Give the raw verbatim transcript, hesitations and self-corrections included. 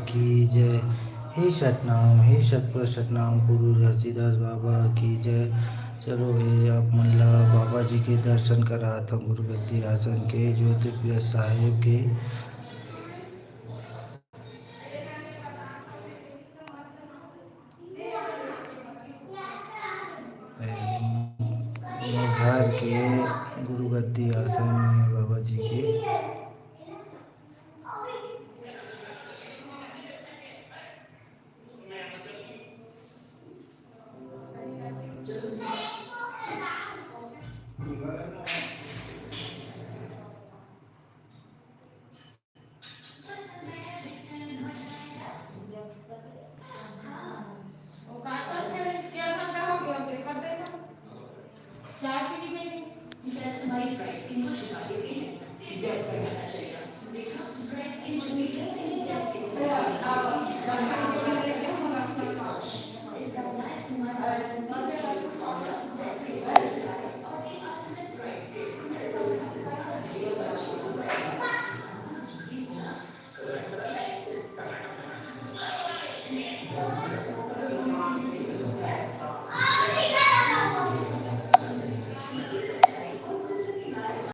की जय। हे सतनाम, हे सतपुरुष सतनाम गुरु घसीदास बाबा की जय। चलो भई, आप मन ला बाबा जी के दर्शन करात हंव गुरु गद्दी आसन के, ज्योतिप्रिय साहेब के। घर के गुरु गद्दी आसन